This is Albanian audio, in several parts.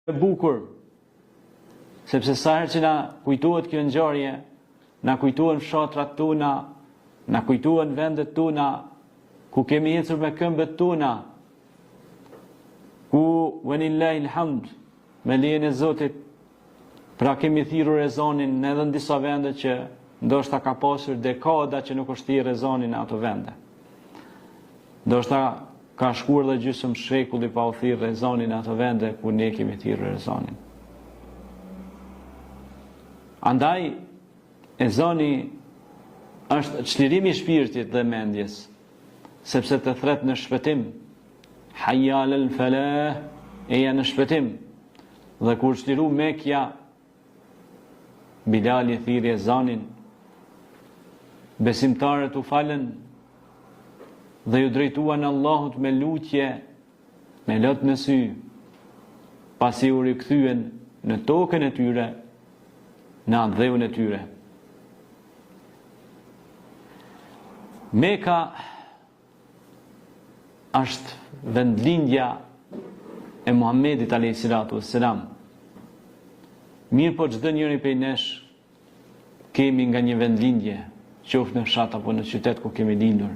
e bukur, sepse sa herë që na kujtohet kjo ngjarje, na kujtohen fshatrat tona, na kujtohen vendet tona, ku kemi ecur me këmbët tona, ku velillahil hamd, me lejen e Zotit, pra kemi thirrur ezanin në edhe në disa vende që ndoshta ka pasur dekada që nuk është thirrë ezani në ato vende. Ndoshta ka shkuar dhe gjysëm shekulli pa u thirrë ezani në ato vende ku ne kemi thirrur ezanin. Andaj, ezani është çlirim i shpirtit dhe mendjes, sepse të thret në shpëtim, hajja alel felah, eja në shpëtim, dhe kur u çliru Mekja, Bilali thirri ezanin, besimtarët u falën dhe iu drejtuan Allahut me lutje, me lot në sy, pasi u rikthyen në tokën e tyre, në atdheun e tyre. Meka është vendlindja e Muhammedit alayhi salatu wassalam. Mirëpo çdo njëri prej nesh kemi nga një vendlindje, qoftë në fshat apo në qytet ku kemi lindur.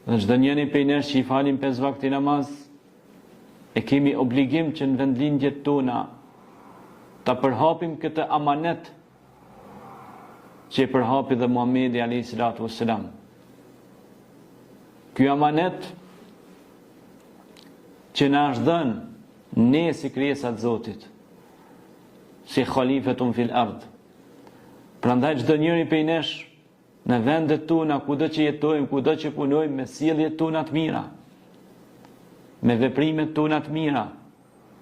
Dhe çdo njëri prej nesh që i falim pesë vakte namaz, e kemi obligim që në vendlindjet tona ta përhapim këtë amanet që e përhapi dhe Muhammedi alayhi salatu wassalam. Ky amanet që na është dhënë ne si krijesa të Zotit, si halifetun fil ard. Prandaj çdo njëri prej nesh në vendet tona, kudo që jetojmë, kudo që punojmë, me sjelljet tona të mira, me veprimet tona të mira,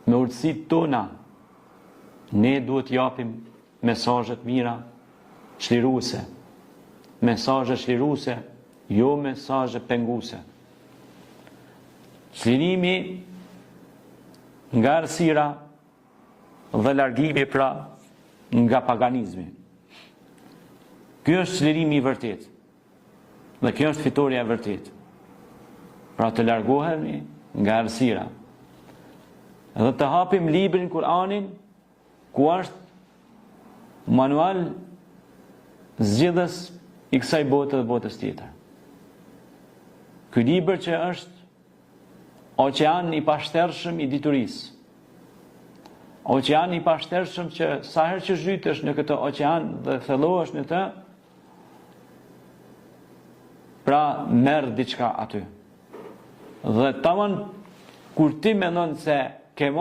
me urtësitë tona, ne duhet japim mesazhe të mira çliruese. Mesazhe çliruese, jo mesazhe penguese. Çlirimi nga errësira dhe largimi pra nga paganizmi. Ky është çlirimi i vërtetë. Dhe kjo është fitorja e vërtetë. Pra të largohemi nga errësira. Dhe të hapim librin Kur'anin ku është manual zgjidhës i kësaj bote dhe botës tjetër. Ky libër që është oqean i pashtershëm i diturisë. Oqean i pashtershëm që sa herë që zhytesh në këtë oqean dhe thellohesh në të, pra merr diçka aty. Dhe taman kur ti mendon se ke.